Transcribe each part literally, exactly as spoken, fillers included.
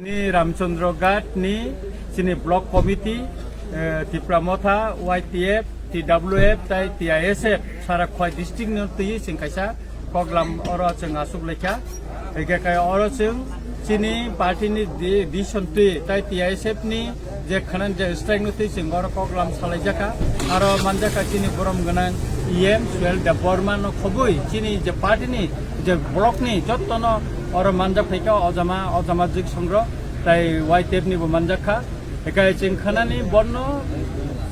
Ni Ramchandra Ghat ni chini block committee, eh, Tipra Motha, Y T F, T W F tai T I S F sara khoi district no twi chwng kaisa koklam oro chwng asuk laikha. Hingke kai oro chwng chini party ni di-, decision twi tai T I S F ni je khanan je strike no twi chwng oro koklam salai jaka. Aro manjaka chini borom gwnang E M Suel Debbarma no khoboi chini je party ni je block ni jotto no oro manjak phaika ojama, ojama jik songro tai Y T F ni bo manjak kha. Ekai chwng khanani bono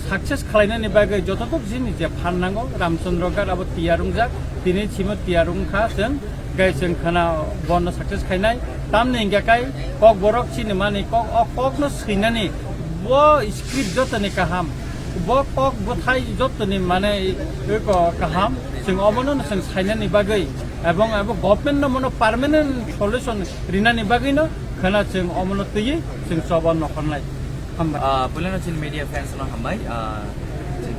success khlainani bagwi jototok jini je phan nango, Ramchandra Ghat abo tiyar wngjak, tini simo tiyar wngkha chwng, ekai chwng khana bono success khainai. Tamni hingke kai kok borok chini mani kok, o kokno swinani bo script jotoni kaham, bo kok bwthai jotoni mane eko kaham, chwng obono chwng sainani bagwi, ebong abo government no mono permanent solution rinani bagwino khana chwng omono twiwi chwng choba nokhornai. Hambai. Ah, puilano chini media fans no hambai. Ah,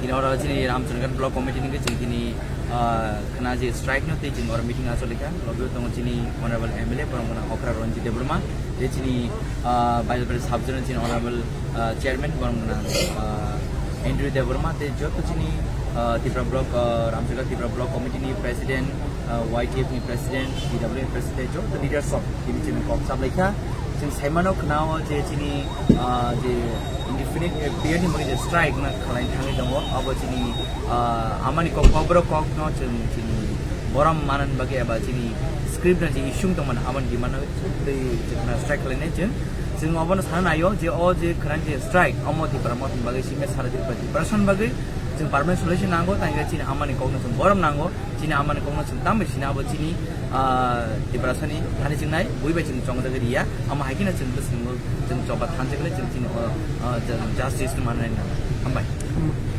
chini oro chini Ramchandra Ghat Block Committee ni chini, ah, khana je strike no tei chini oro meeting acholi kha. Logi tongo chini Honorable M L A, borok gwnang Okra Ranjit Debbarma, tei chini, ah, Bailaparai sub zone chini Honorable, ah, Chairman, borok gwnang, ah, Andrew Debbarma, tei joto chini, ah, Tipra Block, ah, Ramchandra Ghat Tipra Block Committee ni President, ah, Y T F ni President, T W F ni President, joto leaders rok tini chini kok sablai kha. Chwng saimano khwnao je chini, ah, je indefinite period ni bagwi je strike na khalai thangwi tongo, abo chini, ah, amani kok, kokborok kokno chwng chini borom manani bagwi eba chini script na je issue tongmani amoni demand no twi chwng strike khlainai chwng. Chwng obono sana naio je o je khwran je strike omo Tipra Motha ni bagwi simi sara Tripura, Tiprasa ni bagwi chwng permanent solution nango, tangkhe chini amani kokno chwng borom nango. Chini amani kokno chwng tambai sina abo chini, ah, Tiprasani thani chingnai bui bai chwng chongjagwi riya. Amo hai kheno chwng bwskango chwng choba thanjakle chwng chini, ah, ah, justice manai nang. Hambai.